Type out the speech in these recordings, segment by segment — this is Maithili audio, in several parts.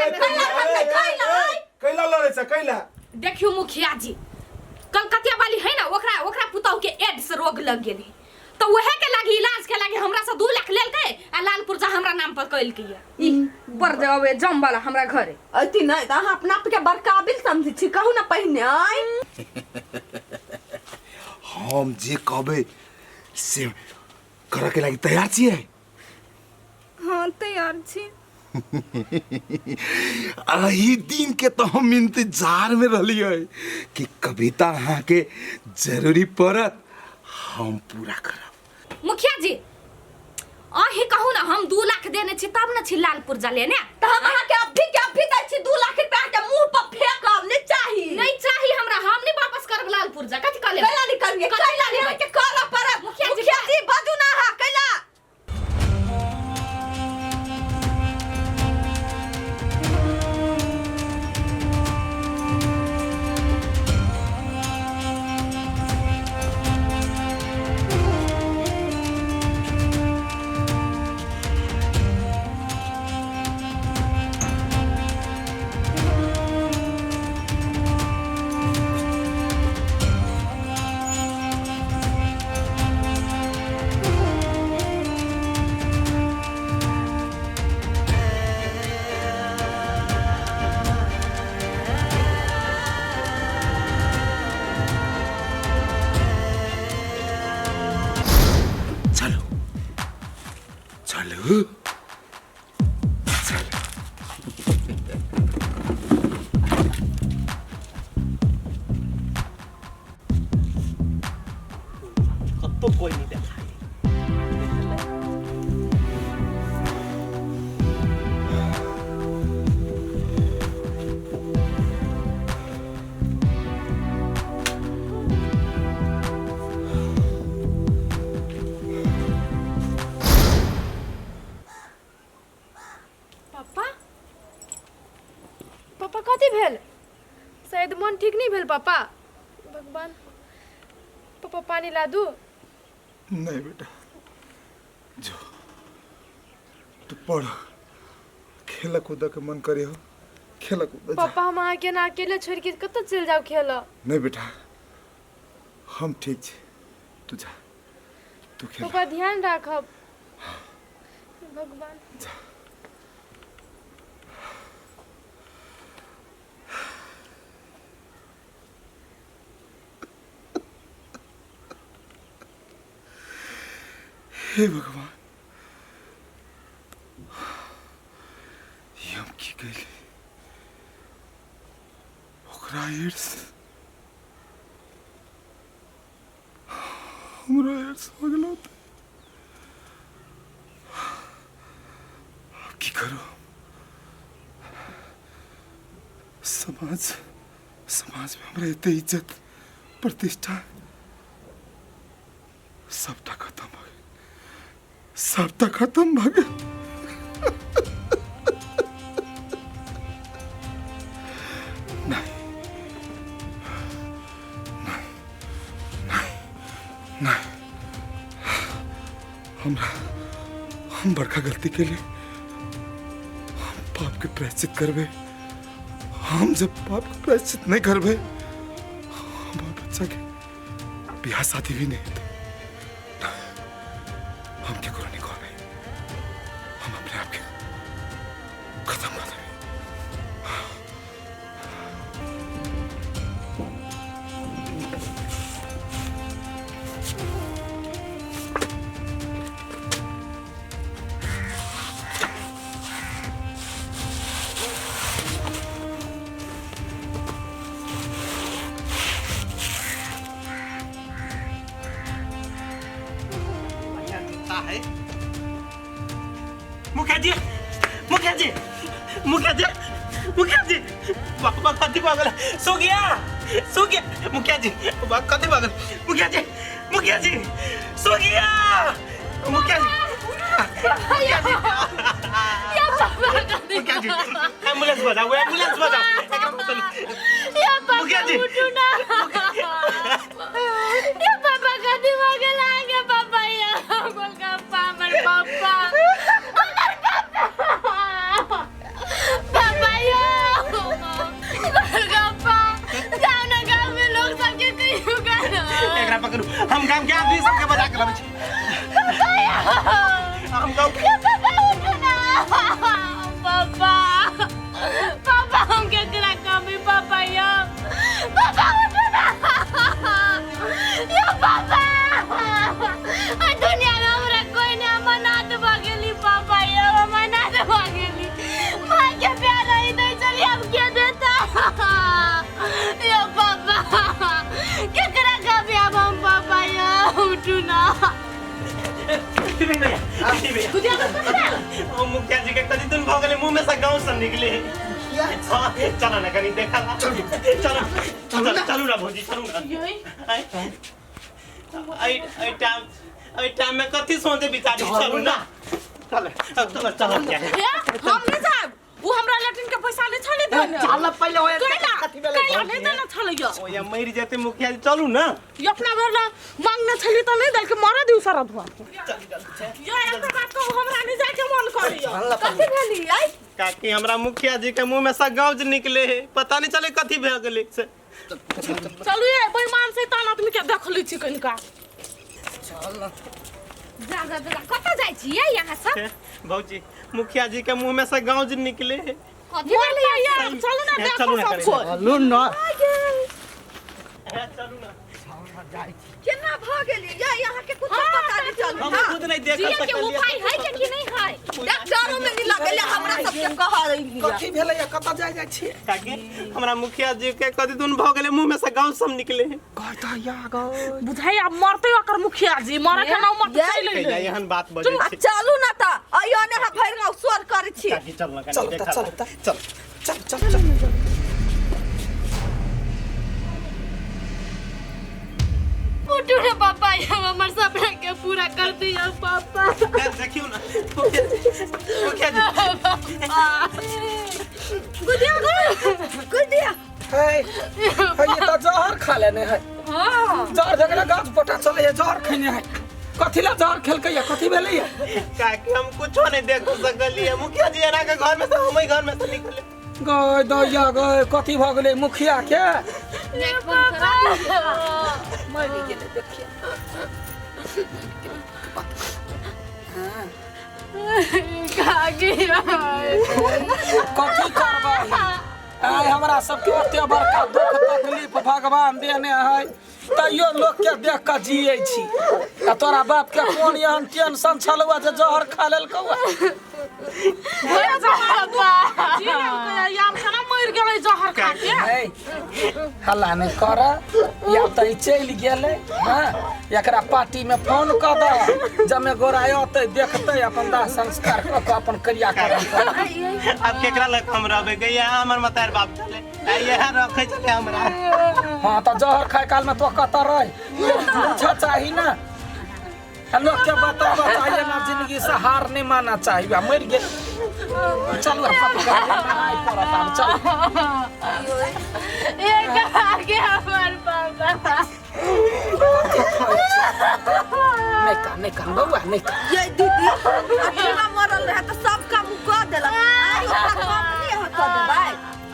कैला कैला कैला कैला लड़ै छ कैला? देखियो मुखिया जी, कलकतिया वाली है ना, ओकरा ओकरा पुतहु के एड्स रोग लग गेल है, तो वहे के लागी इलाज के लागी हमरा से 2 लाख लेलकै आ लाल पुर्जा हमरा नाम पर कइलकै। ई बर जावे जम वाला हमरा घरे अथी नहीं त अहाँ अपना आप के बड़ काबिल समझै छी, कहू ना पहिने। आय हम जे कहबै से करऽ के लागि तैयार छियै? हाँ तैयार छी। एही दिन के तो हम इंतजार में रहलियै कि कविता अहाँ के जरूरी पड़त, हम पूरा करब। मुखिया जी अही कहू ना, हम 2 लाख देने छी तब न छी लाल पुर्जा लेने। त हम अहाँ के अभी के अभी दै छी 2 लाख रुपया, के मुंह पर फेंकब। नहीं चाही? नहीं चाही हमरा, हम नहीं वापस करब लाल पुर्जा। कथी कहले? कैला नहीं करिए? कथी कैला लेबै? नहीं के करऽ पड़त। मुखिया जी, मुखिया जी बाजू ना अहाँ कैला। चलो चलो चलो। कत्तो कोई नहीं देखाई। पापा, पापा कथी भेल? शायद मन ठीक नहीं भेल पापा। भगवान, पापा पानी ला दू? नहीं बेटा, जो तू पढ़, खेला कूदा के मन करे हो, खेला कूदा जा। पापा हम अहाँ के ना अकेले छोड़ के कतऽ चलि जाउ खेलऽ? नहीं बेटा, हम ठीक छी, तू जा, तू खेल। पापा ध्यान राखब। भगवान। जा। हे भगवान, ई हम की कैली? ओकरा एड्स, हमरो एड्स हो गेलो त आब की करू? समाज समाज में हमरा एते इज्जत प्रतिष्ठा सबटा खत्म भऽ गेल, सबटा खत्म भऽ गेल। नहीं नहीं नहीं नहीं, हमरा हम बड़का गलती के लिए हम पाप के प्रायश्चित करबे। हम जब पाप के प्रायश्चित नहीं करबे, हमार बच्चा के बियाह शादी भी नहीं हेतै। हम केकरो नहीं कहबे, हम अपने आप के खत्म कर देबे। बढ़िया जूता है। मुखिया जी, मुखिया जी, मुखिया जी, मुखिया जी, बाबा कथी भऽ गेल? सो गया, सो गया। मुखिया जी, बाबा कथी भऽ गेल? मुखिया जी, मुखिया जी, सो गया। मुखिया जी, मुखिया जी, मुखिया जी, एम्बुलेंस बजाओ, एम्बुलेंस बजाओ। एकरा चलू। या पापा, मुखिया जी। उठू ना। या पापा कथी भऽ गेल अहाँके? पापा या गोलगप्पा, हमर पापा, हमर पापा, पापा लाबै छी। हम गाँव के पापा उठो ना। पापा, पापा, हम केकरा कहबै पापा यौ? पापा उठो ना यौ पापा। आ दुनिया में हमरा कोई नहीं, हम अनाथ भऽ गेली पापा यौ, हम अनाथ भऽ गेली। माय के प्यार नहीं दै छली, आब के देता यौ पापा? केकरा कहबै आब हम पापा यौ? उठू ना। भैया, भैया, ओ मुखिया जी के कति दिन भऽ गेलै मुंह में से गाँव से निकले। हाँ, चलो ना कनी देखा ला। चलो चलो चलू ना भौजी, चलू ना। आई आई टाइम, आई टाइम में कथी सोचते बिचारी। चलू ना, चल चल चल। हम नहीं जाब, वो हमरा लैट्रिन के पैसा नहीं छले देने। चल पहिले ओए। कैला कथी भेलै? कैला नहीं देने छले यो। ओ या मरि जेतै मुखिया जी, चलू ना। ये अपना घर ला मांगने छली त नहीं देलके, मरा दिउ सारा धुआ यो। एक बात कहू, हमरा नहीं जाय के मन करैया। कथी भेली आई? काकी, हमरा मुखिया जी के मुंह में से गाँव निकले है, पता नहीं चले कथी भऽ गेलै से। चलू ये बेईमान शैतान आदमी के देख लै छी कनिका। जा जा जा, कतऽ जाइ छियै यहाँ सब? भौजी, मुखिया जी के मुंह में से गाँव निकले है। कथी भेलै यार? चलू ना, देखो चलू ना। सब कनी। कोइ। चलू ना। चलू ना। केना भऽ गेली ये? यहाँ के कुछ पता नहीं चलू। हम खुद नहीं देख जिए के सकलियै। उपाय है के कि नहीं है? डॉक्टरों में नहीं लगेले, हमरा सबके कह रही। कथी भेलै? कतऽ जाय जाइ छियै? काकी, हमरा मुखिया जी के कथी दिन भऽ गेलै, मुंह में से गाँव सब निकले है। कहता या गो बुझाइ आब मरतै ओकर मुखिया जी, मरे के नाम मत चलि कैला अइलै। एहन बात बजै आ छी? चलू ना तऽ अइयो ने भरि गाँव शोर करै छी। काकी, चल ना कनी चल त। देखा चल ला। त। चल चल चल चल। उठू ना पापा, हम हमर सपना के पूरा कर दिया पापा। देखियौ ना मुखिया जी, मुखिया जी। गुडिया, गुडिया। है है, ये तऽ जहर खा लेने है। जहर जकरा गाछ पटा चले है, जहर खैने है। कथी ला जहर खेलकै या? कथी भेलै या? काकी, हम कुछो नहीं देख सकलियै। मुखिया जी एना के घर में से, हम घर में से निकले। गय दैया गय, कथी भऽ गेलै मुखिया के? मरि गेलै, देखिए। काकी। कथी करबै आइ? हमरा सबके ओते बड़का दुख तकलीफ भगवान देने है, तैयो लोक के देख कऽ जियै छी। आ तोरा बाप के कोन एहन टेंशन छलौ जे जहर खा लेलकौ? आब केना मरि गेलै जहर खा के? है, हल्ला नहि कर। या तऽ ई चलि गेलै। हँ, एकरा पार्टी में फोन कऽ दऽ, जमे गोरा अतै देखतै, अपन दाह संस्कार कऽ कऽ अपन क्रियाक्रम करतै। आब केकरा लग हम रहबै गैया? हमर मतार बाप चले, इएह रखै छलै हमरा। हाँ, तऽ जहर खाय काल में तो कतऽ रह? पूछऽ चाही ना, आ लोक के बताबऽ चाहिए ना। जिंदगी से हार नहीं मानना चाहिए। आ मरि गेल, चलू आब कथी करबै, नहाय पड़त आब, चलू। ये काकी, हमर पापा। नहि कान, नहि कान बौआ, नहि कान। ये दीदी, अकेला मरल रहे तऽ सब काम उ कऽ देलक, आइ ओकरा काम नहि अहाँ कऽ देबै?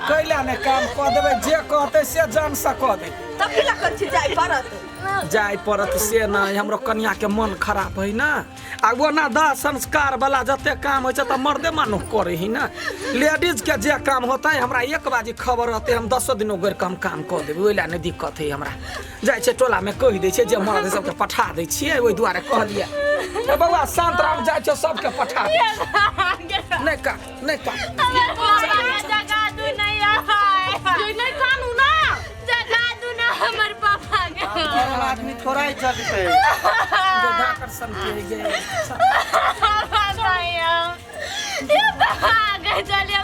कैला नहि काम कऽ देबै? जे कहतै से जान से कऽ देबै। तब की लऽ करै छी जाय पड़त? जाय पड़त से नहि, हमरो कनिया के मन खराब है ना। आ ओना दाह संस्कार वाला जते काम होइ छै तऽ मर्दे मानुख करे ही ना। लेडीज के जे काम होतै, हमरा एक बाजी खबर रहतै, हम दसो दिनो गैर कम काम कऽ देबै, ओहि लए नहि दिक्कत है हमरा। जाइ छै टोला में कहि दै छियै, जे मर्द सबके पठा दै छियै, ओहि दुआरे कहलियै। ए बौआ शांतराम, जाइ छै सबके पठा दै। नहि का, नहि का। हमर पापा के जगा दू नहीं आय। ये नहीं कानू ना। जगा दू ना हमर पापा के। आदमी थोड़ा ही चलते। धाकर सन के गे। पापा ये भाग चलिए।